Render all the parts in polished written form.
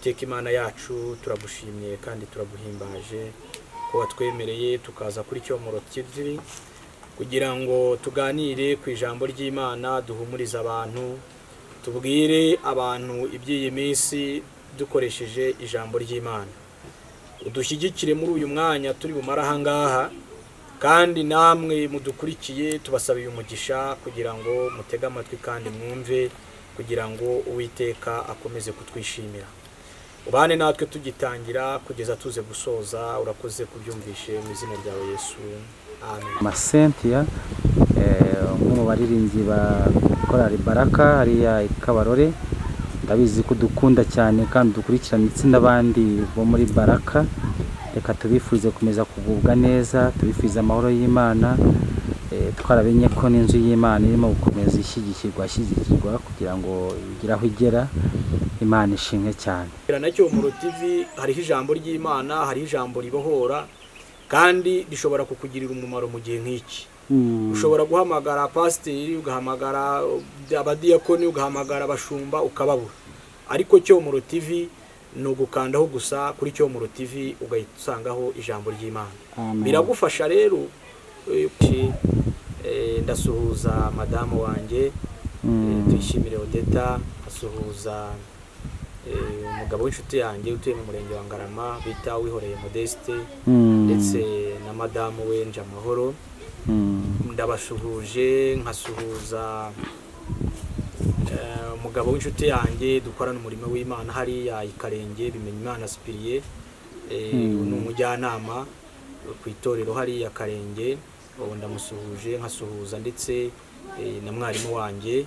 Uwiteka Imana yacu, turagushimye kandi turaguhimbaje ko watwemereye tukaza kuri Cyomoro TV kugira ngo tuganire ku ijambo ry'Imana, duhumurize abantu, tubwire abantu iby'iyi minsi dukoresheje ijambo ry'Imana. Udushyigikire muri uyu mwanya turi bumare aha ngaha, kandi namwe mudukurikiye tubasabiye umugisha kugira ngo mutege amatwi kandi mwumve, kugira ngo Uwiteka akomeze kutwishimira. Ubane natwe tugitangira kugeza tuze gusoza. Urakoze kubyumvishe mu izina ryawe Yesu, amen. Masentia, umwe mu baririmbyi ba Korali Baraka hariya i Kabarore. Ndabizi ko dukunda cyane kandi dukurikirana ndetse n'abandi bo muri Baraka. Reka tubifurize gukomeza kugubwa neza, tubifurize amahoro y'Imana. Twarabenye ko n'inzu y'Imana irimo gukomeza ishyigikirwa kugira ngo igire aho igera. Imana ishimwe cyane. Na Cyomoro TV hariho ijambo ry'Imana, hariho ijambo ribohora kandi rishobora kukugirira umumaro mu gihe nk'iki. Ushobora guhamagara pasiteri, ugahamagara abadiyakoni, ugahamagara abashumba, ukababura, ariko Cyomoro TV ni ugukandaho gusa kuri Cyomoro TV ugahita usangaho ijambo ry'Imana. Amen. Biragufasha rero. Ndasuhuza madamu wanjye, Tuyishimire Odeta, asuhuza umugabo w'inshuti yanjye utuye mu murenge wa Ngarama bita Wihoreye Modeste, ndetse na madamu we Njamahoro. Ndabasuhuje, nkasuhuza umugabo w'inshuti yanjye dukorana umurimo w'Imana hariya i Karenge, Bimenyimana Sipiriye, ni umujyanama ku itorero hariya Karenge, ubu ndamusuhuje. Nkasuhuza ndetse na mwarimu wanjye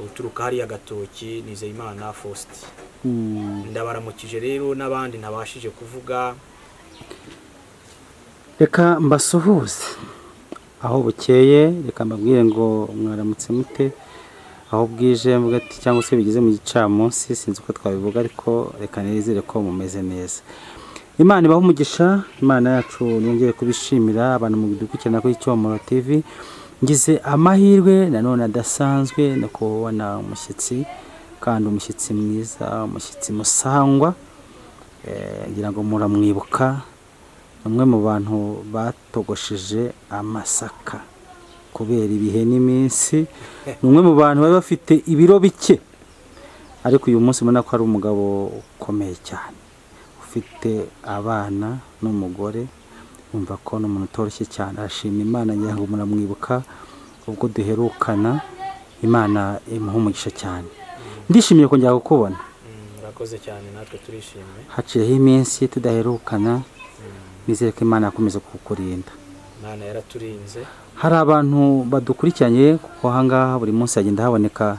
uturuka hariya Gatoki, Nizeyimana Faustin. Ndabaramukije rero n'abandi ntabashije kuvuga. Reka mbasuhuze aho bukeye, reka mbabwire ngo mwaramutse mute, aho bwije mvuga ati cyangwa se bigeze mu gicamunsi, sinzi uko twabivuga, ariko reka nizere ko mumeze neza. Imana ibahe umugisha. Imana yacu nongere kubishimira abantu mudukurikirana kuri Cyomoro TV. Ngize amahirwe nanone adasanzwe no kubona umushyitsi, kandi umushyitsi mwiza, umushyitsi musangwa. Ngira ngo muramwibuka, ni umwe mu bantu batogosheje amasaka kubera ibihe n'iminsi, ni umwe mu bantu bari bafite ibiro bike, ariko uyu munsi ubona ko ari umugabo ukomeye cyane, ufite abana n'umugore. Umva ko ni umuntu utoroshye cyane, arashima Imana. Ngira ngo muramwibuka ubwo duherukana. Imana imuha umugisha cyane. Ndishimiye kongera kukubona. Murakoze cyane, natwe turishimye. Haciyeho iminsi tudaherukana. Nizere ko Imana yakomeza kukurinda. Imana yaraturinze. Hari abantu badukurikiranye, kuko ahangaha buri munsi hagenda haboneka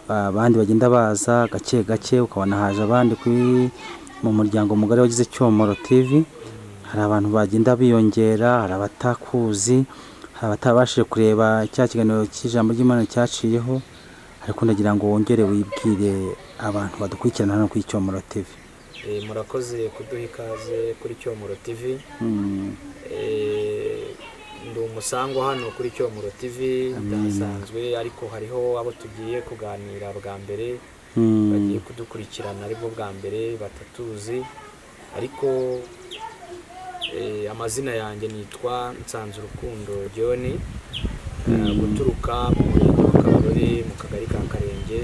abandi bagenda baza gake gake, ukabona haje abandi kuri mu muryango mugari wagize Cyomoro TV. Hari abantu bagenda biyongera, hari abatakuzi, hari abatabashije kureba cya kiganiro cy'ijambo ry'Imana cyaciyeho, ariko ndagira ngo wongere wibwire abantu badukurikirana hano kuri Cyomoro TV. Murakoze kuduha ikaze kuri Cyomoro TV. Ndi umusangwa hano kuri Cyomoro TV, ndasanzwe, ariko hariho abo tugiye kuganira bwa mbere, bagiye kudukurikirana aribwo bwa mbere, batatuzi. Ariko amazina yanjye nitwa Nsanzurukundo John, guturuka mu murenge wa Kabarore, mu kagari ka Karenge,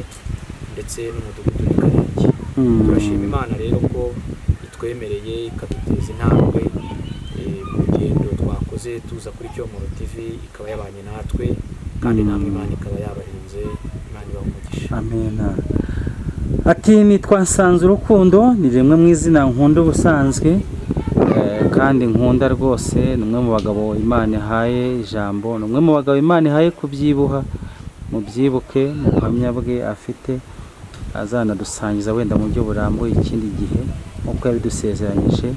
ndetse n'umudugudu ni Karenge. Turashima Imana rero ko itwemereye ikaduteza intambwe mu rugendo twakoze tuza kuri Cyomoro TV, ikaba yabanye natwe, kandi namwe Imana ikaba yabarinze. Imana ibaha umugisha. Amena. Ati nitwa Nsanzurukundo, ni rimwe mu izina nkunda ubusanzwe, kandi nkunda rwose. Ni umwe mu bagabo Imana ihaye ijambo, ni umwe mu bagabo Imana ihaye kubyibuha. Mubyibuke mu buhamya bwe afite, azanadusangiza wenda mu buryo burambuye ikindi gihe nk'uko yabidusezeranyije.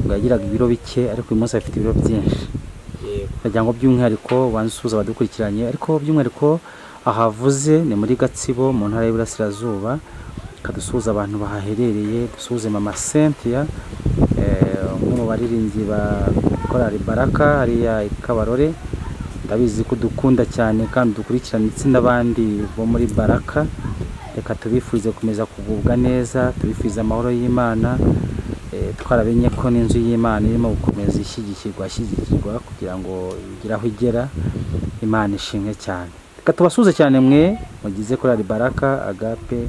Ngo yagiraga ibiro bike, ariko uyu munsi afite ibiro byinshi. Yego. Ndagira ngo by'umwihariko ubanze usuhuza abadukurikiranye, ariko by'umwihariko ahavuze ni muri Gatsibo mu ntara y'Iburasirazuba. Kadusuhuza abantu bahaherereye, dusuhuze mama Cynthia, umwe mu baririmbyi ba Korali Baraka hariya i Kabarore. Ndabizi ko dukunda cyane kandi dukurikirana ndetse n'abandi bo muri Baraka. Reka tubifurize gukomeza kugubwa neza, tubifurize amahoro y'Imana. Twarabenye ko n'inzu y'Imana irimo gukomeza ishyigikirwa kugira ngo igire aho igera. Imana ishimwe cyane. Reka tubasuhuze cyane mwe mugize korali Baraka, Agape,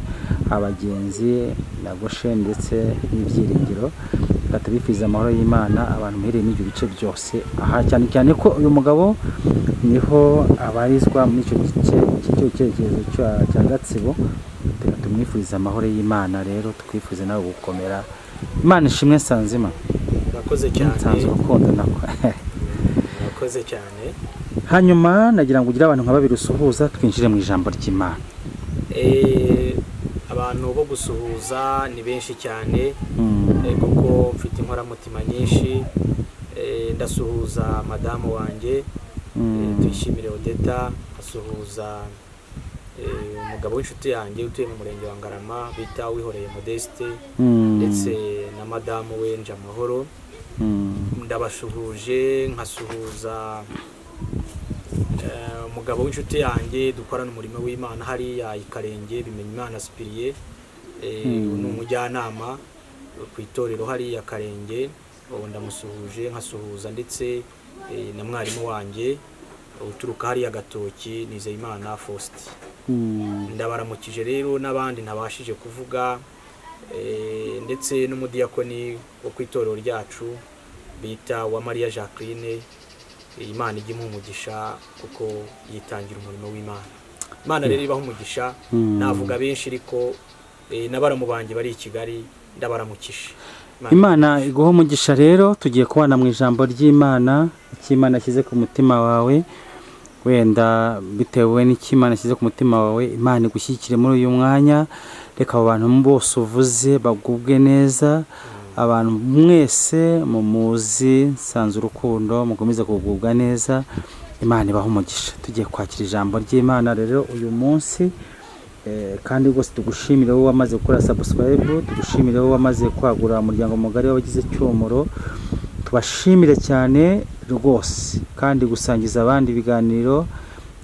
Abagenzi na Goshen ndetse n'Ibyiringiro. Reka tubifurize amahoro y'Imana abantu muherereye muri ibyo bice byose, aha cyane cyane ko uyu mugabo niho abarizwa muri icyo gice cy'icyo cyerekezo cya Gatsibo. Reka tumwifurize amahoro y'Imana rero, twifurize nawe gukomera. Imana ishimwe. Nsanzima. Murakoze cyane. Nsanze urukundo nako. Murakoze cyane. Hanyuma nagira ngo ugire abantu nka babiri usuhuza, twinjire mu ijambo ry'Imana. Abantu bo gusuhuza ni benshi cyane, kuko mfite inkoramutima nyinshi. Ndasuhuza madamu wanjye, Tuyishimire Odeta, asuhuza umugabo w'inshuti yanjye utuye mu murenge wa Ngarama bita Wihoreye Modeste, ndetse na madamu we Njamahoro. Ndabasuhuje. Nkasuhuza umugabo w'inshuti yanjye dukorana umurimo w'Imana hariya i Karenge, Bimenyimana Sipiriye. Ni umujyanama ku itorero hariya Karenge, ubu ndamusuhuje. Nkasuhuza ndetse na mwarimu wanjye uturuka hariya Gatoki, Nizeyimana Faustin. Ndabaramukije rero n'abandi ntabashije kuvuga, ndetse n'umudiyakoni wo ku itorero ryacu bita Uwamariya Jacqueline. Imana ijya imuha umugisha kuko yitangira umurimo w'Imana. Imana rero ibaha umugisha. Navuga benshi, ariko na baramu banjye bari i Kigali ndabaramukije. Imana iguha umugisha. Rero tugiye kubana mu ijambo ry'Imana, icyo Imana ashyize ku mutima wawe. Wenda bitewe n'icyo Imana ashyize ku mutima wawe, Imana igushyigikire muri uyu mwanya. Reka abo bantu bose uvuze bagubwe neza. Abantu mwese mumuzi Nsanze Urukundo, mukomeze kugubwa neza. Imana ibaha umugisha. Tugiye kwakira ijambo ry'Imana rero uyu munsi. Kandi rwose tugushimire wowe wamaze gukora subscribe, tugushimire wowe wamaze kwagura umuryango mugari w'abagize Cyomoro. Tubashimire cyane rwose. Kandi gusangiza abandi ibiganiro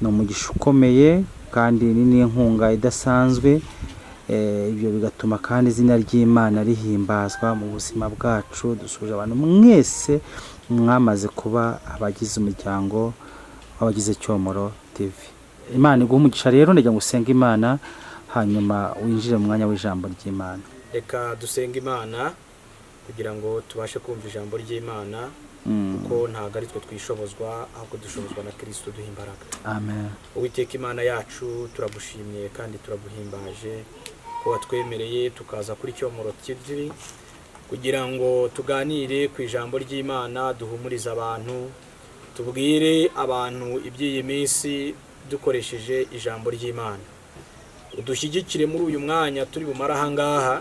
ni umugisha ukomeye, kandi ni n'inkunga idasanzwe. Ibyo bigatuma kandi izina ry'Imana rihimbazwa mu buzima bwacu. Dusuhuje abantu mwese mwamaze kuba abagize umuryango w'abagize Cyomoro TV. Imana iguhe umugisha. Rero ndagira ngo usenge Imana, hanyuma winjire mu mwanya w'ijambo ry'Imana. Reka dusenge Imana kugira ngo tubashe kumva ijambo ry'Imana, kuko ntabwo ari twe twishobozwa, ahubwo dushobozwa na Kirisito duha imbaraga. Amen. Uwiteka Imana yacu, turagushimye kandi turaguhimbaje ko watwemereye tukaza kuri Cyomoro TV kugira ngo tuganire ku ijambo ry'Imana, duhumurize abantu, tubwire abantu iby'iyi minsi dukoresheje ijambo ry'Imana. Udushyigikire muri uyu mwanya turi bumare aha ngaha,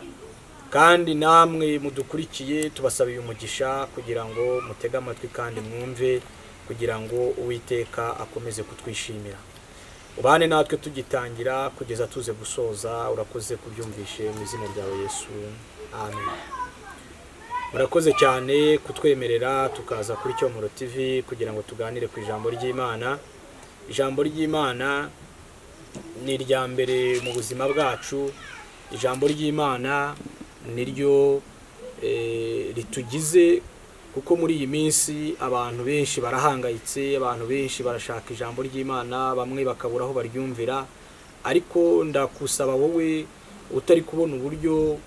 kandi namwe mudukurikiye tubasabiye umugisha kugira ngo mutege amatwi kandi mwumve, kugira ngo Uwiteka akomeze kutwishimira. Ubane natwe tugitangira kugeza tuze gusoza. Urakoze kubyumvishe, mu izina ryawe Yesu, amen. Murakoze cyane kutwemerera tukaza kuri Cyomoro TV kugira ngo tuganire ku ijambo ry'Imana. Ijambo ry'Imana ni irya mbere mu buzima bwacu. Ijambo ry'Imana ni ryo ritugize, kuko muri iyi minsi abantu benshi barahangayitse, abantu benshi barashaka ijambo ry'Imana, bamwe bakabura aho baryumvira. Ariko ndakusaba wowe utari kubona uburyo,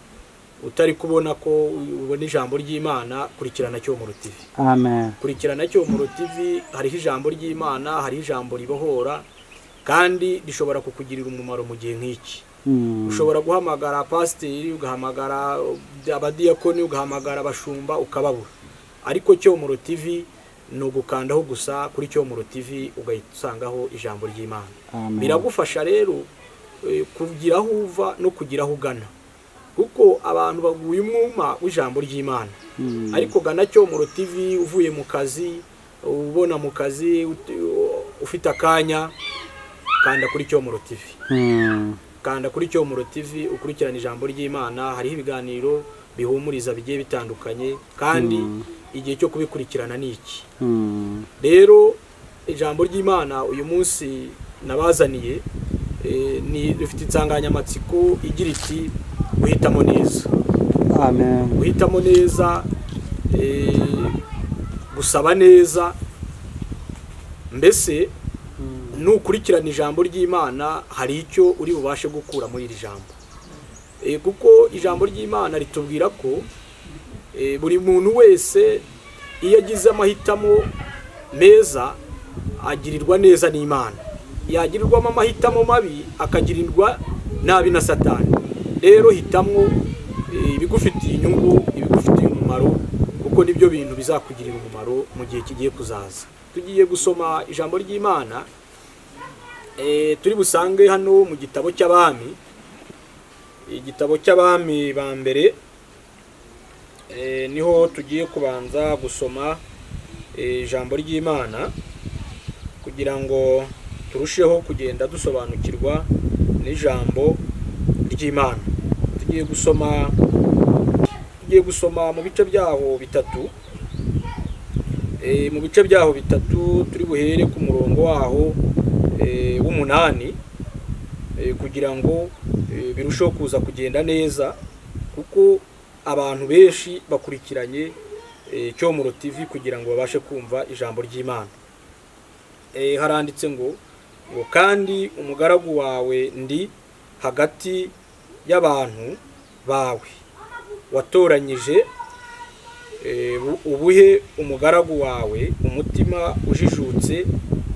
utari kubona ko ubona ijambo ry'Imana, kurikirana Cyomoro TV. Amen. Kurikirana Cyomoro TV, hariho ijambo ry'Imana, hariho ijambo ribohora kandi rishobora kukugirira umumaro mu gihe nk'iki. Ushobora guhamagara pasiteri, ugahamagara abadiyakoni, ugahamagara abashumba, ukababura, ariko Cyomoro TV ni ugukandaho gusa kuri Cyomoro TV ugahita usangaho ijambo ry'Imana. Amen. Biragufasha rero kugira aho uva no kugira aho ugana, kuko abantu baguye umwuma w'ijambo ry'Imana. Ariko gana Cyomoro TV uvuye mu kazi, ubona mu kazi ufite akanya, kanda kuri Cyomoro TV. Kanda kuri Cyomoro TV ukurikirana ijambo ry'Imana. Hariho ibiganiro bihumuriza bigiye bitandukanye, kandi igihe cyo kubikurikirana ni iki. Rero ijambo ry'Imana uyu munsi nabazaniye Ni dufite insanganyamatsiko igira iti guhitamo neza. Amen. Guhitamo neza, gusaba neza, mbese nukurikirana ijambo ry'Imana hari icyo uri bubashe gukura muri iri jambo. Kuko ijambo ry'Imana ritubwira ko buri muntu wese iyo agize amahitamo meza agirirwa neza n'Imana, yagirirwamo amahitamo mabi akagirirwa nabi na Satani. Rero hitamwo ibigufitiye inyungu, ibigufitiye umumaro, kuko nibyo bintu bizakugirira umumaro mu gihe kigiye kuzaza. Tugiye gusoma ijambo ry'Imana, turi busange hano mu gitabo cy'Abami, igitabo cy'Abami ba mbere, niho tugiye kubanza gusoma ijambo ry'Imana kugira ngo turusheho kugenda dusobanukirwa n'ijambo ry'Imana. Tugiye gusoma mu bice byaho bitatu, mu bice byaho bitatu turi buhere ku murongo waho w'umunani, kugira ngo birusheho kuza kugenda neza, kuko abantu benshi bakurikiranye Cyomoro TV kugira ngo babashe kumva ijambo ry'Imana. Haranditse ngo kandi umugaragu wawe ndi hagati y'abantu bawe watoranyije, ubuhe umugaragu wawe umutima ujijutse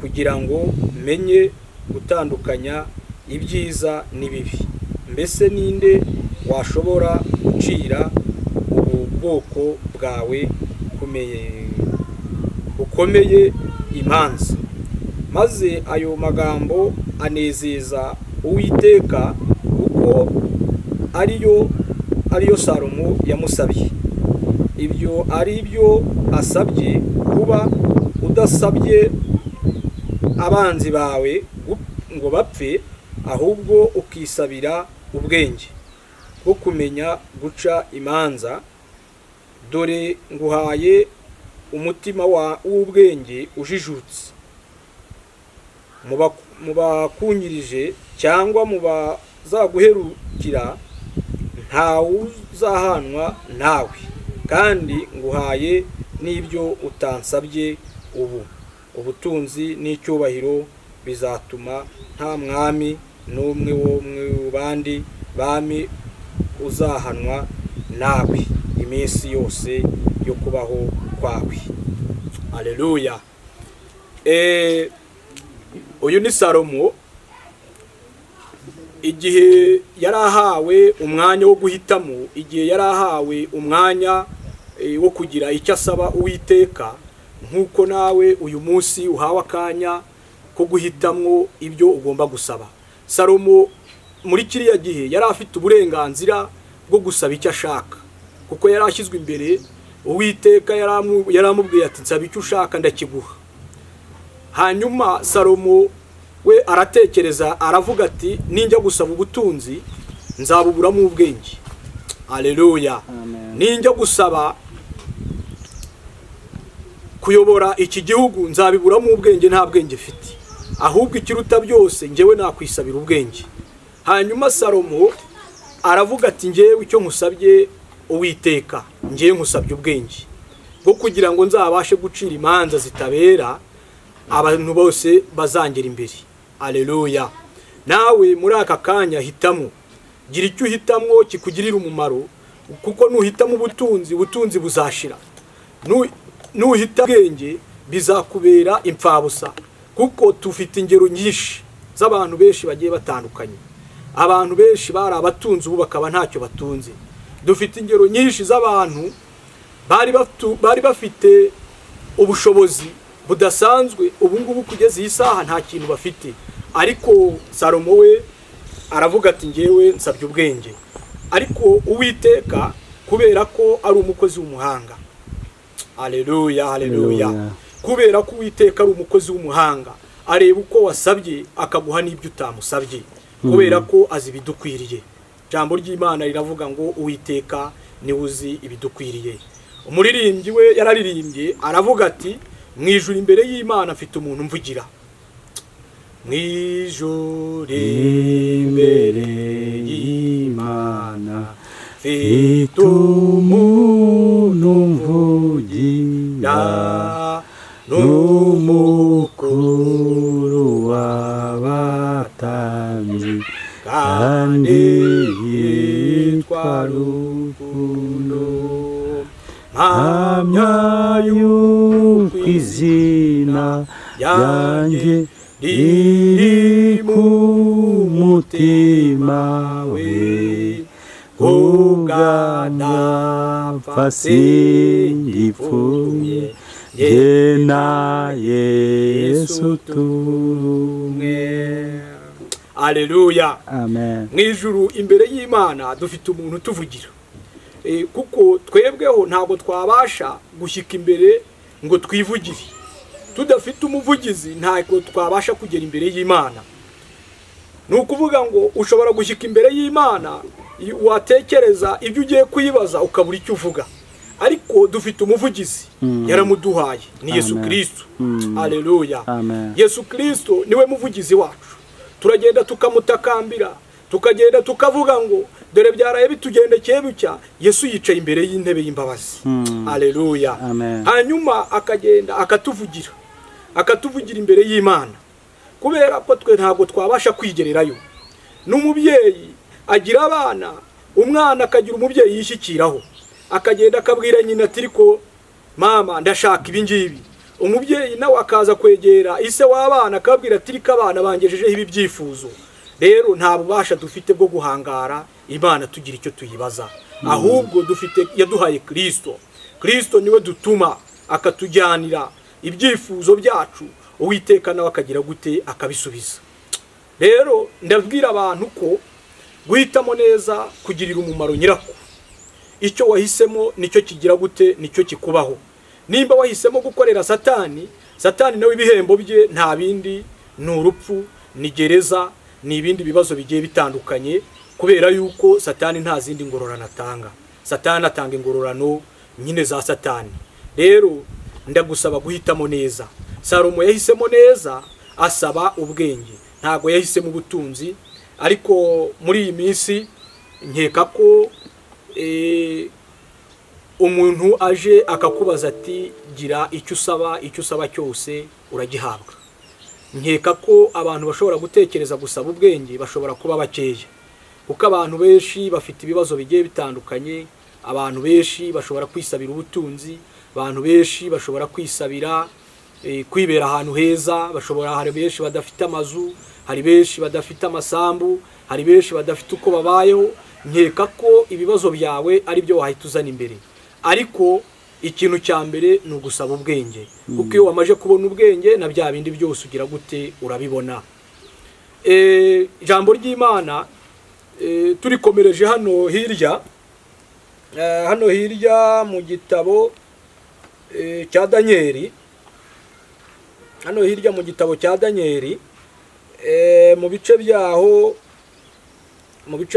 kugira ngo menye gutandukanya ibyiza n'ibibi. Mbese ninde washobora gucira ubu bwoko bwawe bukomeye imanza? Maze ayo magambo anezeza Uwiteka, kuko ariyo Salomo yamusabye. Ibyo ari byo asabye, kuba udasabye abanzi bawe ngo bapfe, ahubwo ukisabira ubwenge bwo kumenya guca imanza. Dore nguhaye umutima w'ubwenge ujijutse. Mu bakungirije cyangwa mu bazaguherukira ntawuzahanwa nawe, kandi nguhaye n'ibyo utansabye ubu, ubutunzi n'icyubahiro bizatuma nta mwami n'umwe wo mu bandi bami uzahanwa nawe iminsi yose yo kubaho kwawe. Aleluya. Uyu ni Salomo igihe yari ahawe umwanya wo guhitamo, igihe yari ahawe umwanya wo kugira icyo asaba Uwiteka, nk'uko nawe uyu munsi uhawe akanya ko guhitamwo ibyo ugomba gusaba. Salomo muri kiriya gihe yari afite uburenganzira bwo gusaba icyo ashaka, kuko yari ashyizwe imbere Uwiteka yaramubwiye ati nsaba icyo ushaka ndakiguha. Hanyuma Salomo we aratekereza, aravuga ati ninjya gusaba ubutunzi nzabuburamo ubwenge. Aleluya. Amen. Ninjya gusaba kuyobora iki gihugu nzabiburamo ubwenge, nta bwenge mfite, ahubwo ikiruta byose njyewe nakwisabira ubwenge. Hanyuma Salomo aravuga ati njyewe icyo nkusabye Uwiteka, njyewe nkusabye ubwenge bwo kugira ngo nzabashe gucira imanza zitabera, abantu bose bazangera imbere. Aleluya. Nawe muri aka kanya hitamo, gira icyo uhitamwo kikugirira umumaro, kuko nuhitamo ubutunzi, ubutunzi buzashira. Nuhita ubwenge bizakubera imfabusa, kuko tufite ingero nyinshi z'abantu benshi bagiye batandukanye. Abantu benshi bari abatunzi ubu bakaba ntacyo batunze. Dufite ingero nyinshi z'abantu bari bafite ubushobozi budasanzwe, ubu ngubu kugeza iyi saha nta kintu bafite. Ariko Salomo we aravuga ati njyewe nsabye ubwenge. Ariko Uwiteka kubera ko ari umukozi w'umuhanga, aleluya, aleluya, Aleluya. kubera ko Uwiteka ari umukozi w'umuhanga, areba uko wasabye akaguha n'ibyo utamusabye, kubera ko azi ibidukwiriye. Ijambo ry'Imana riravuga ngo Uwiteka niwe uzi ibidukwiriye. Umuririmbyi we yararirimbye aravuga ati mu ijuru imbere y'Imana mfite umuntu mvugira. Mu ijuru imbere y'Imana mfite mfite umuntu umvugira, n'umukuru w'abatambyi, kandi yitwa Rukundo. Mpamya yuko izina ryanjye riri ku mutima we, ubwanapfa singipfuye, jye na Yesu tumwe. Aleluya. Amen. Mu ijuru imbere y'Imana dufite umuntu utuvugira. Kuko twebweho ntabwo twabasha gushyika imbere ngo twivugire tudafite umuvugizi, ntabwo twabasha kugera imbere y'Imana. Ni ukuvuga ngo ushobora gushyika imbere y'Imana, watekereza ibyo ugiye kuyibaza ukabura icyo uvuga, ariko dufite umuvugizi, yaramuduhaye, ni Yesu Amen. Kristo. Aleluya. Amen. Yesu Kristo niwe muvugizi wacu. Turagenda tukamutakambira, tukagenda tukavuga ngo dore byaraye bitugendekeye bitya. Yesu yicaye imbere y'intebe y'imbabazi. Aleluya. Amen. Hanyuma akagenda akatuvugira, akatuvugira imbere y'Imana, kubera ko twe ntabwo twabasha kwigererayo. N'umubyeyi agira abana, umwana akagira umubyeyi yishyikiraho, akagenda akabwira nyina ati ariko mama, ndashaka ibi ngibi. Umubyeyi nawe akaza kwegera ise w'abana akabwira ati ariko abana bangejejeho ibi byifuzo. Rero nta bubasha dufite bwo guhangara Imana tugira icyo tuyibaza, ahubwo dufite yaduhaye Kirisito. Kirisito niwe dutuma akatujyanira ibyifuzo byacu, Uwiteka nawe akagira gute? Akabisubiza. Rero ndabwira abantu ko guhitamo neza kugirira umumaro nyirako. Icyo wahisemo nicyo kigira gute? Nicyo kikubaho. Nimba wahisemo gukorera Satani, Satani nawe ibihembo bye nta bindi, ni urupfu, ni gereza, ni ibindi bibazo bigiye bitandukanye, kubera yuko Satani nta zindi ngororano atanga. Satani atanga ingororano nyine za Satani. Rero ndagusaba guhitamo neza. Salomo yahisemo neza, asaba ubwenge, ntabwo yahisemo ubutunzi. Ariko muri iyi minsi nkeka ko umuntu aje akakubaza ati gira icyo usaba, icyo usaba cyose uragihabwa, nkeka ko abantu bashobora gutekereza gusaba ubwenge bashobora kuba bakeya, kuko abantu benshi bafite ibibazo bigiye bitandukanye. Abantu benshi bashobora kwisabira ubutunzi, abantu benshi bashobora kwisabira kwibera ahantu heza, bashobora, hari benshi badafite amazu, hari benshi badafite amasambu, hari benshi badafite uko babayeho. Nkeka ko ibibazo byawe ari byo wahita uzana imbere, ariko ikintu cya mbere ni ugusaba ubwenge, kuko iyo wamaze kubona ubwenge na bya bindi byose ugira gute? Urabibona. Ijambo ry'Imana turikomereje hano hirya, hano hirya mu gitabo cya Daniyeli, hano hirya mu gitabo cya Daniyeli, mu bice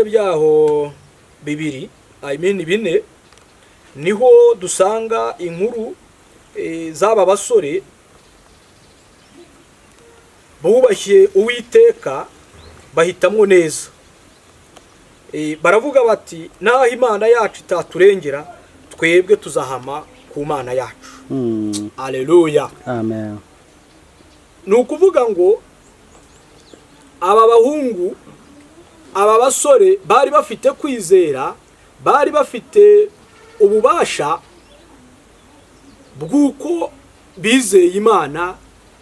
byaho bibiri, I mean bine, niho dusanga inkuru z'aba basore bubashye Uwiteka, bahitamwo neza. Baravuga bati naho Imana yacu itaturengera, twebwe tuzahama ku Mana yacu. Aleluya. Amen. Ni ukuvuga ngo aba bahungu, aba basore bari bafite kwizera, bari bafite ububasha bw'uko bizeye Imana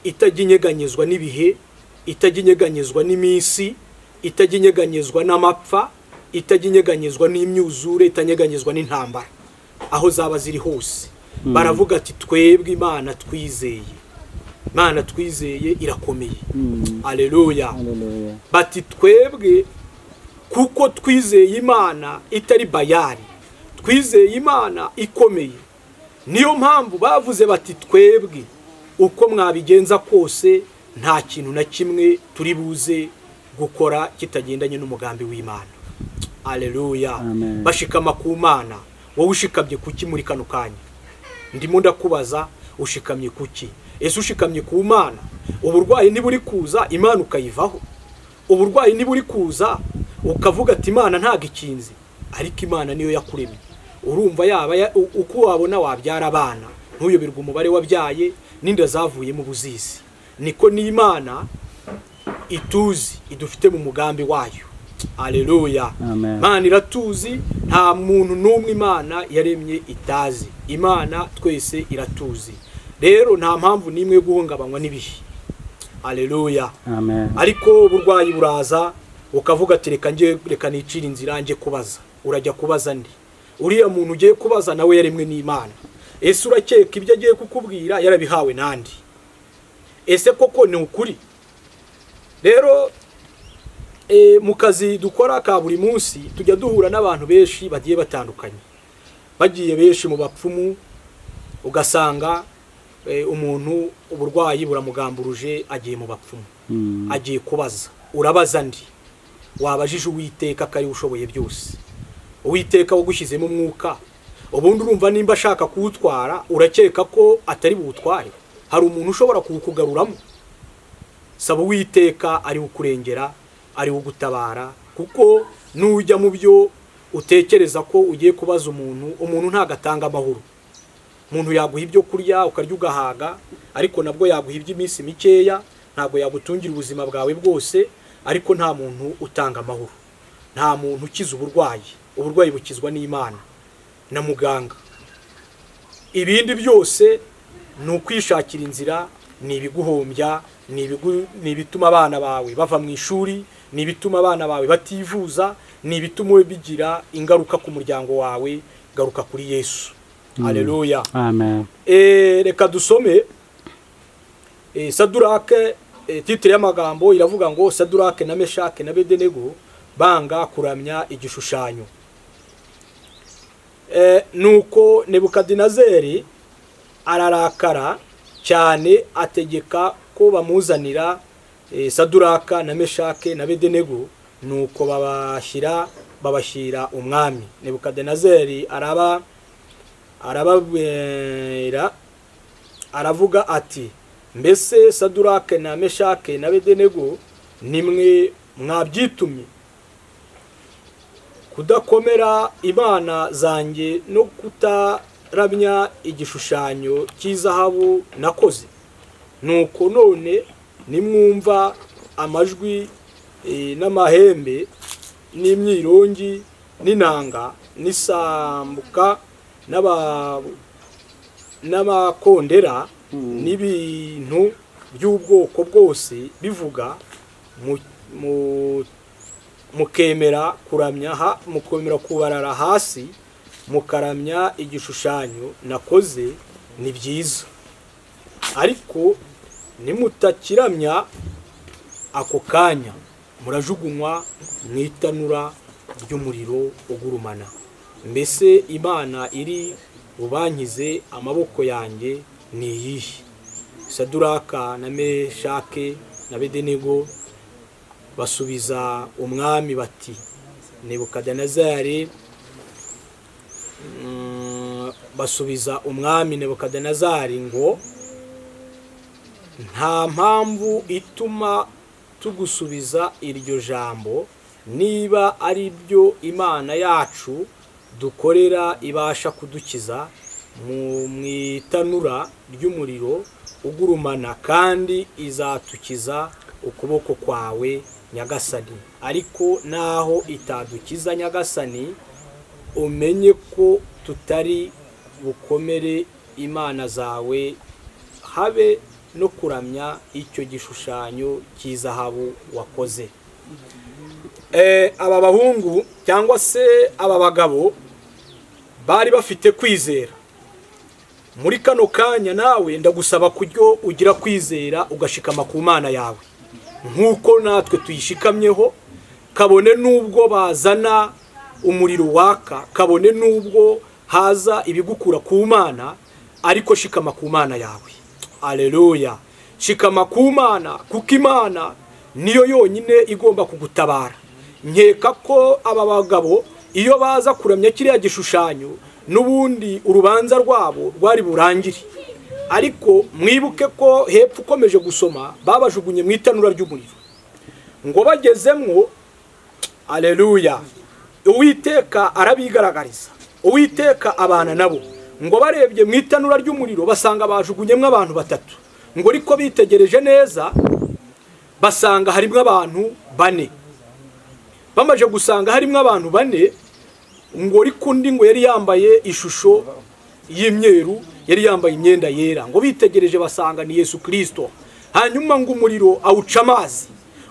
itajya inyeganyezwa n'ibihe, itajya inyeganyezwa n'iminsi, itajya inyeganyezwa n'amapfa, itajya inyeganyezwa n'imyuzure, itanyeganyezwa n'intambara aho zaba ziri hose. Baravuga ati twebwe Imana twizeye, Imana twizeye irakomeye. Aleluya. Hallelujah. Bati twebwe kuko twizeye Imana itari Bayari, twizeye Imana ikomeye. Niyo mpamvu bavuze bati twebwe uko mwabigenza kose nta kintu na kimwe turi buze gukora kitagendanye n'umugambi w'Imana. Aleluya. Amen. Bashikama ku Mana. Wowe ushikamye kuki muri kano kanya? Ndimo ndakubaza, ushikamye kuki? Ese ushikamye ku Mana? Uburwayi ntiburi kuza, Imana ukayivaho. Uburwayi ntiburi kuza, ukavuga ati Imana ntabwo ikinzi. Ariko Imana niyo yakuremye. Urumva yaba uko wabona wabyara abana, ntuyoberwe umubare wabyaye n'inda zavuyemo ubuzizi. Niko n'Imana ituzi, idufite mu mugambi wayo. Aleluya. Amen. Imana iratuzi, nta muntu n'umwe Imana yaremye itazi. Imana twese iratuzi. Rero nta mpamvu n'imwe yo guhungabanywa n'ibihe. Aleluya. Amen. Ariko uburwayi buraza, ukavuga ati reka njye, reka nicire inzira njye kubaza. Urajya kubaza ndi? Uriya muntu ugiye kubaza nawe yaremwe n'Imana. Ese urakeka ibyo agiye kukubwira yarabihawe nandi? Ese koko ni ukuri? Rero mu kazi dukora ka buri munsi tujya duhura n'abantu benshi bagiye batandukanye, bagiye benshi mu bapfumu, ugasanga umuntu uburwayi buramugamburuje, agiye mu bapfumu, agiye kubaza. Urabaza ndi? Wabajije Uwiteka ko ari we ushoboye byose, Uwiteka wagushyizemo umwuka. Ubundi urumva nimba ashaka kuwutwara, urakeka ko atari buwutware? Hari umuntu ushobora kuwukugaruramo? Saba Uwiteka ari ukurengera, ari ugutabara, kuko nujya mu byo utekereza ko ugiye kubaza umuntu, umuntu ntabwo atanga amahoro. Umuntu yaguha ibyo kurya ukarya ugahaga, ariko nabwo yaguha iby'iminsi mikeya, ntabwo yagutungira ubuzima bwawe bwose. Ariko nta muntu utanga amahoro, nta muntu ukiza uburwayi. Uburwayi bukizwa n'Imana na muganga. Ibindi byose ni ukwishakira inzira, ni ibiguhombya, ni ibituma abana bawe bava mu ishuri, ni ibituma abana bawe bativuza, ni ibituma bigira ingaruka ku muryango wawe. Garuka kuri Yesu. Aleluya. Amen. Reka dusome Sadurake. Titre y'amagambo iravuga ngo Sadurake na Meshake na Bedenego banga kuramya igishushanyo. Nuko Nebukadinezeri ararakara cyane, ategeka ko bamuzanira Saduraka na Meshake na Bedenego. Nuko babashyira umwami Nebukadinezeri, arababwira, aravuga ati: "Mbese Sadurake na Meshake na Bedenego, nimwe mwabyitumye kudakomera imana zanjye no kutaramya igishushanyo cy'izahabu nakoze? Nuko none nimwumva amajwi n'amahembe n'imyirongi n'inanga n'isambuka n'amakondera n'ibintu by'ubwoko bwose bivuga, mukemera kuramya mukemera kubarara hasi mukaramya igishushanyo nakoze, ni byiza. Ariko nimutakiramya ako kanya, murajugunywa mu itanura ry'umuriro ugurumana. Mbese Imana iri bubankize amaboko yanjye ni iyihe?" Saduraka na Meshake na Bedenego basubiza umwami bati Nebukadinezari, basubiza umwami Nebukadinezari ngo: "Nta mpamvu ituma tugusubiza iryo jambo. Niba ari byo, Imana yacu dukorera ibasha kudukiza mu itanura ry'umuriro ugurumana, kandi izatukiza ukuboko kwawe, nyagasani. Ariko naho itadukiza, nyagasani, umenye ko tutari bukomere imana zawe, habe no kuramya icyo gishushanyo cy'izahabu wakoze." Aba bahungu cyangwa se aba bagabo bari bafite kwizera. Muri kano kanya nawe ndagusaba kuryo ugira kwizera, ugashikama ku Mana yawe nk'uko natwe tuyishikamyeho, kabone n'ubwo bazana umuriro waka, kabone n'ubwo haza ibigukura ku Mana, ariko shikama ku Mana yawe. Aleluya. Shikama ku Mana, kuko Imana niyo yonyine igomba kugutabara. Nkeka ko aba bagabo iyo baza kuramya kiriya gishushanyo, n'ubundi urubanza rwabo rwari burangire. Ariko mwibuke ko hepfo ukomeje gusoma babajugunye mu itanura ry'umuriro, ngo bagezemwo, aleluya, Uwiteka arabigaragariza, Uwiteka abana nabo. Ngo barebye mu itanura ry'umuriro basanga bajugunyemo abantu batatu, ngo ariko bitegereje neza basanga harimo abantu bane. Bamaze gusanga harimo abantu bane, ngo ariko undi ngo yari yambaye ishusho y'imyeru, yari yambaye imyenda yera, ngo bitegereje basanga ni Yesu Kristo. Hanyuma ngo umuriro awuca amazi,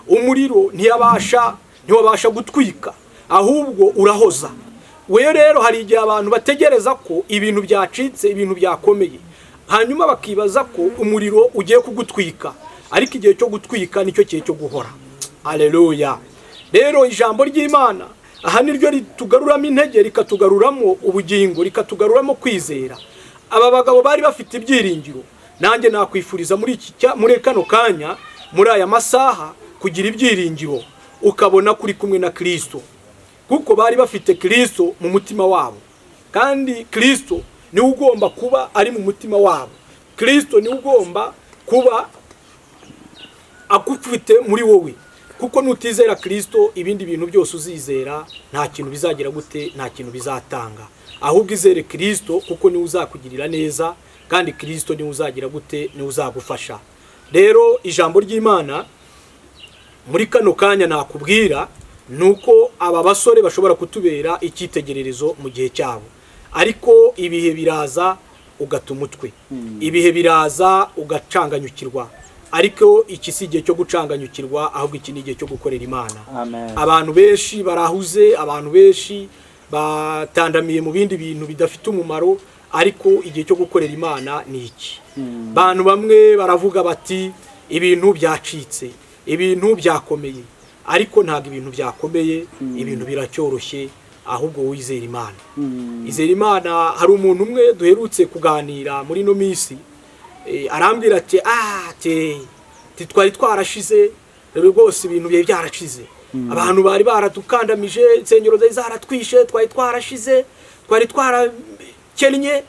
umuriro ntiwabasha gutwika, ahubwo urahoza. We rero hari igihe abantu bategereza ko ibintu byacitse, ibintu byakomeye, hanyuma bakibaza ko umuriro ugiye kugutwika, ariko igihe cyo gutwika nicyo gihe cyo guhora. Aleluya. Rero ijambo ry'Imana aha niryo ritugaruramo intege, rikatugaruramo ubugingo, rikatugaruramo kwizera. Aba bagabo bari bafite ibyiringiro. Nanjye nakwifuriza muri kano kanya, muri aya masaha, kugira ibyiringiro, ukabona kuri kumwe na Kristo, kuko bari bafite Kristo mu mutima wabo, kandi Kristo niwe ugomba kuba ari mu mutima wabo. Kristo niwe ugomba kuba agufite muri wowe, kuko nutizera Kristo ibindi bintu byose uzizera nta kintu bizagira gute, nta kintu bizatanga. Ahubwo izere Kristo, kuko niwe uzakugirira neza, kandi Kristo niwe uzagira gute, niwe uzagufasha. Rero ijambo ry'Imana muri kano kanya nakubwira nuko aba basore bashobora kutubera icyitegererezo mu gihe cyabo, ariko ibihe biraza ugata umutwe, ibihe biraza ugacanganyukirwa. Ariko iki si igihe cyo gucanganyukirwa, ahubwo iki ni igihe cyo gukorera Imana. Amen. Abantu benshi barahuze, abantu benshi batandamiye mu bindi bintu bidafite umumaro, ariko igihe cyo gukorera Imana ni iki. Abantu bamwe baravuga bati ibintu byacitse, ibintu byakomeye, ariko ntabwo ibintu byakomeye, ibintu biracyoroshye, ahubwo wizera Imana. Izera Imana. Hari umuntu umwe duherutse kuganira muri ino minsi, arambwira ati twari twarashize rwose, ibintu byari byarashize, abantu bari baradukandamije, insengero zari zaratwishe, twari twarashize, twari twarakennye.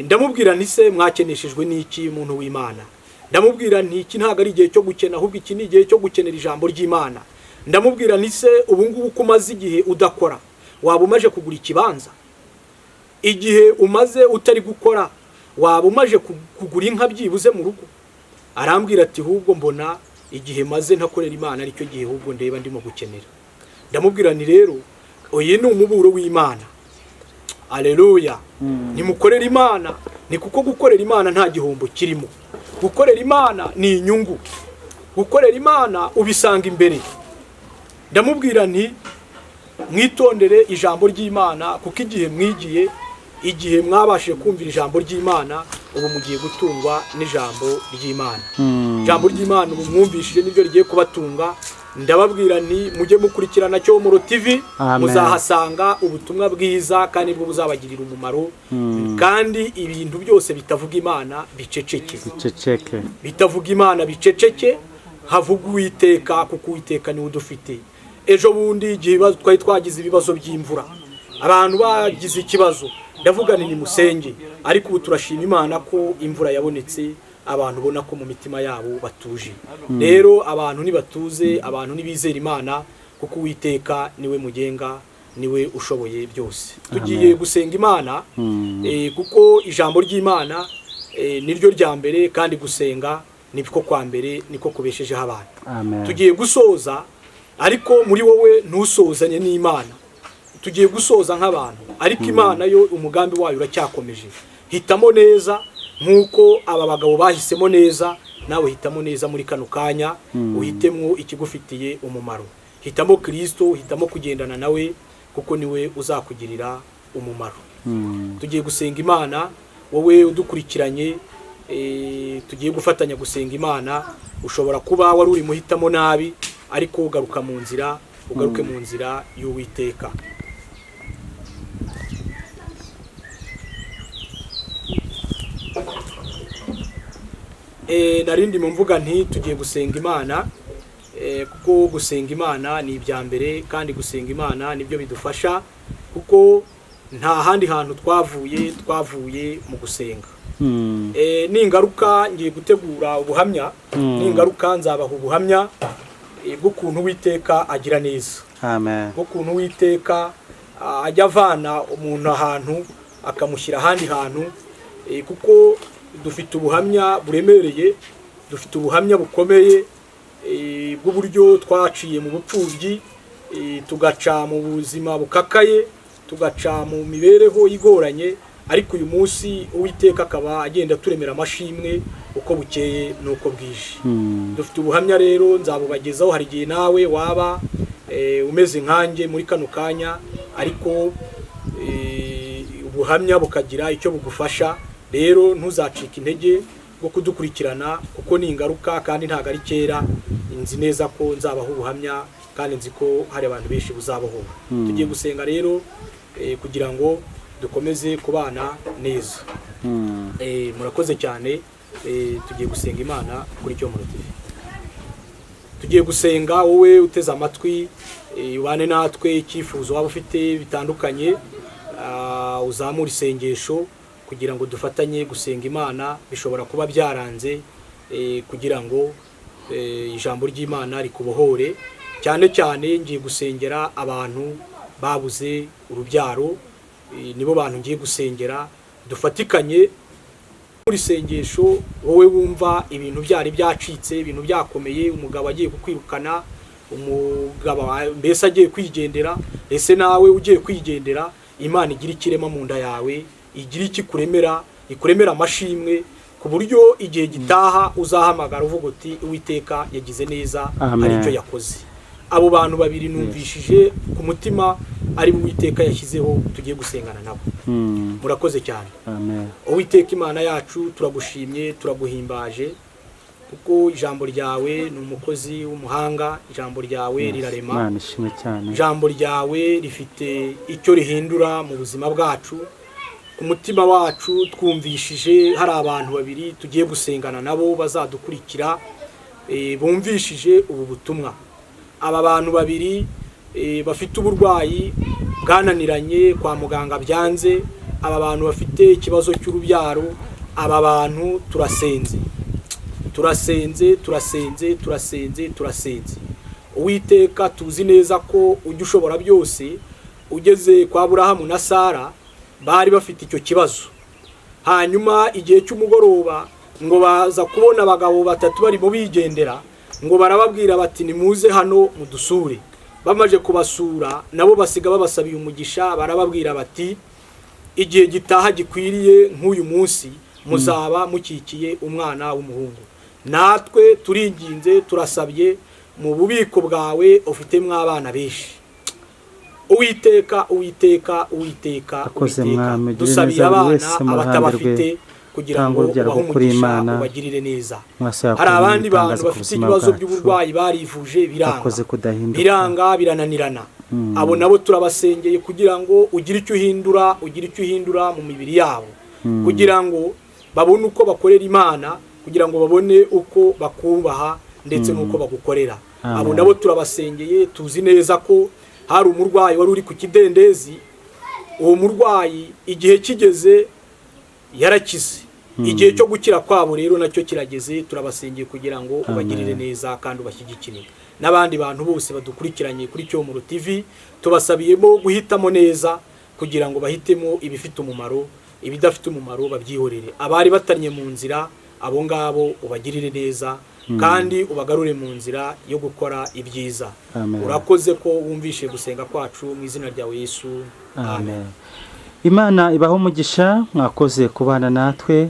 Ndamubwira nti se mwakeneshejwe n'iki, muntu w'Imana? Ndamubwira nti iki ntabwo ari igihe cyo gukena, ahubwo iki ni igihe cyo gukenera ijambo ry'Imana. Ndamubwira nti se ubu ngubu ko umaze igihe udakora, waba umaje kugura ikibanza? Igihe umaze utari gukora, waba umaje kugura inka byibuze mu rugo? Arambwira ati ahubwo mbona igihe maze ntakorera Imana aricyo gihe ahubwo ndeba ndimo gukenera. Ndamubwira nti rero uyu ni umuburo w'Imana. Aleluya. Nimukorera Imana, ni kuko gukorera Imana nta gihombo kirimo. Gukorera Imana ni inyungu, gukorera Imana ubisanga imbere. Ndamubwira nti mwitondere ijambo ry'Imana, kuko igihe mwigiye, igihe mwabashije kumvira ijambo ry'Imana, ubu mugiye gutungwa n'ijambo ry'Imana. Ijambo ry'Imana ubu mwumvishije niryo rigiye kubatunga. Ndababwira nti mujye mukurikirana Cyomoro TV, muzahasanga ubutumwa bwiza kandi bwo buzabagirira umumaro, kandi ibintu byose bitavuga Imana biceceke, biceceke, bitavuga Imana biceceke, havuga Uwiteka, kuko Uwiteka niwe udufite. Ejo bundi igihe twari twagize ibibazo by'imvura, abantu bagize ikibazo, ndavuga nti nimusenge, ariko ubu turashima Imana ko imvura yabonetse, abantu ubona ko mu mitima yabo batuje. Rero abantu nibatuze, abantu nibizera Imana, kuko Uwiteka niwe mugenga, niwe ushoboye byose. Tugiye gusenga Imana, kuko ijambo ry'Imana niryo rya mbere, kandi gusenga niko kwa mbere, niko kubeshejeho abantu. Tugiye gusoza, ariko muri wowe ntusozanye n'Imana. Tugiye gusoza nk'abantu, ariko Imana yo umugambi wayo uracyakomeje. Hitamo neza nk'uko aba bagabo bahisemo neza, nawe hitamo neza muri kano kanya, uhitemo ikigufitiye umumaro. Hitamo Kristo, hitamo kugendana nawe, kuko niwe uzakugirira umumaro. Tugiye gusenga Imana, wowe udukurikiranye, tugiye gufatanya gusenga Imana. Ushobora kuba wari uri muhitamo nabi, ariko ugaruka mu nzira, ugaruke mu nzira y'Uwiteka. Narindi mu mvuga nti tugiye gusenga Imana, kuko gusenga Imana ni ibya mbere, kandi gusenga Imana nibyo bidufasha, kuko nta handi hantu twavuye, twavuye mu gusenga. Ningaruka ngiye gutegura ubuhamya. Ningaruka nzabaha ubuhamya bw'ukuntu Uwiteka agira neza, Amen. bw'ukuntu Uwiteka ajya avana umuntu ahantu akamushyira ahandi hantu, kuko dufite ubuhamya buremereye, dufite ubuhamya bukomeye bw'uburyo twaciye mu bupfubyi, tugaca mu buzima bukakaye, tugaca mu mibereho igoranye, ariko uyu munsi Uwiteka akaba agenda aturemera amashimwe uko bukeye n'uko bwije. Dufite ubuhamya rero nzabubagezaho. Hari igihe nawe waba umeze nkanjye muri kano kanya, ariko ubuhamya bukagira icyo bugufasha. Rero ntuzacike intege bwo kudukurikirana, kuko ni ingaruka kandi ntabwo ari kera. Nzi neza ko nzabaha ubuhamya kandi nzi ko hari abantu benshi buzabohora. Tugiye gusenga rero kugira ngo dukomeze kubana neza. Murakoze cyane. Tugiye gusenga Imana kuri Cyomoro TV. Tugiye gusenga, wowe uteze amatwi, ubane natwe. Icyifuzo waba ufite bitandukanye, uzamure isengesho kugira ngo dufatanye gusenga Imana. Bishobora kuba byaranze, kugira ngo ijambo ry'Imana rikubohore. Cyane cyane ngiye gusengera abantu babuze urubyaro, nibo bantu ngiye gusengera. Dufatikanye muri isengesho. Wowe wumva ibintu byari byacitse, ibintu byakomeye, umugabo agiye kukwirukana, umugabo mbese agiye kwigendera, ese nawe ugiye kwigendera, Imana igira ikirema mu nda yawe, igira icyo ikuremera, ikuremera amashimwe ku buryo igihe gitaha uzahamagara uvuga uti: "Uwiteka yagize neza." Amen. Hari icyo yakoze. Abo bantu babiri numvishije ku mutima ari bo Uwiteka yashyizeho, tugiye gusengana nabo. Murakoze cyane. Amen. Uwiteka Imana yacu, turagushimye, turaguhimbaje, kuko ijambo ryawe ni umukozi w'umuhanga. Ijambo ryawe rirarema. Imana ishimwe cyane. Ijambo ryawe rifite icyo rihindura mu buzima bwacu. Ku mutima wacu twumvishije hari abantu babiri tugiye gusengana nabo bazadukurikira, bumvishije ubu butumwa. Aba bantu babiri bafite uburwayi bwananiranye kwa muganga byanze, aba bantu bafite ikibazo cy'urubyaro, aba bantu turasenze, turasenze, turasenze, turasenze, turasenze. Uwiteka, tuzi neza ko ujya ushobora byose. Ugeze kwa Burahamu na Sara bari bafite icyo kibazo, hanyuma igihe cy'umugoroba ngo baza kubona abagabo batatu barimo bigendera, ngo barababwira bati: "Nimuze hano mudusure." Bamaze kubasura nabo basiga babasabiye umugisha, barababwira bati: "Igihe gitaha gikwiriye nk'uyu munsi muzaba mukikiye umwana w'umuhungu." Natwe turinginze, turasabye, mu bubiko bwawe ufitemo abana benshi. Uwiteka, Uwiteka, Uwiteka, Akoze Uwiteka, Mwami, ugirire dusabiye neza buri abana wese mu ruhande abatabafite rwe. kugira Tanga ngo urubyaro ubahe rwo kuri umugisha, Imana. ubagirire neza. Mwese yakora Hari abandi ibitangaza bantu ku bafite buzima ibibazo bwacu. by'uburwayi, barivuje biranga, Akoze kudahinduka. biranga, birananirana. Abo nabo turabasengeye kugira ngo ugire icyo uhindura, ugire icyo uhindura mu mibiri yabo, kugira ngo babone uko bakorera Imana, kugira ngo babone uko bakubaha ndetse n'uko bagukorera. Amen. Abo nabo turabasengeye. Tuzi neza ko hari umurwayi wari uri ku kidendezi. Uwo murwayi igihe kigeze yarakize. Igihe cyo gukira kwabo rero nacyo kirageze. Turabasengeye kugira ngo ubagirire neza kandi ubashyigikire. N'abandi bantu bose badukurikiranye kuri Cyomoro TV, tubasabiyemo guhitamo neza kugira ngo bahitemo ibifite umumaro, ibidafite umumaro babyihorere. Abari batannye mu nzira, abo ngabo ubagirire neza kandi ubagarure mu nzira yo gukora ibyiza. Amen. Urakoze ko wumvishe gusenga kwacu, mu izina ryawe Yesu, amen. Amen. Imana ibaho umugisha, mwakoze kubana natwe.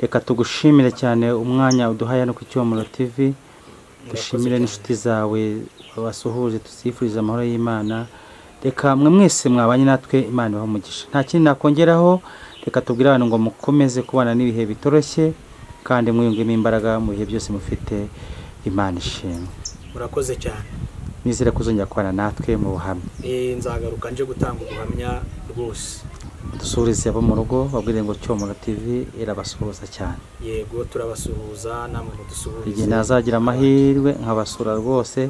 Reka tugushimire cyane umwanya uduhaye hano ku Cyomoro TV. Dushimire cyane. n'inshuti zawe wasuhuje, tuzifurize amahoro y'Imana. Reka mwe mwese mwabanye natwe, Imana ibahe umugisha. Nta kindi nakongeraho, reka tubwire abantu ngo mukomeze kubana n'ibihe bitoroshye kandi mwiyungemo imbaraga mu bihe byose mufite. Imana ishimwe. Murakoze cyane. Nizere ko uzongera kubana natwe mu buhamya. Nzagaruka nje gutanga ubuhamya rwose. Dusuhurize abo mu rugo, babwire ngo Cyomoro TV irabasuhuza cyane. Yego, turabasuhuza, namwe mudusuhurize. Igihe nazagira amahirwe nkabasura rwose,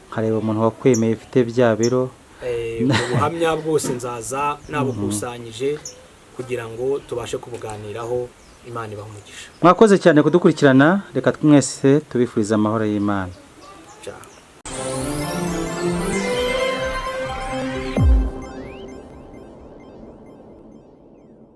nkareba umuntu wakwemeye ufite bya biro. Ubwo buhamya bwose nzaza nabukusanyije kugira ngo tubashe kubuganiraho. Imana ibaha umugisha. Mwakoze cyane kudukurikirana. Reka twese tubifuriza amahoro y'Imana.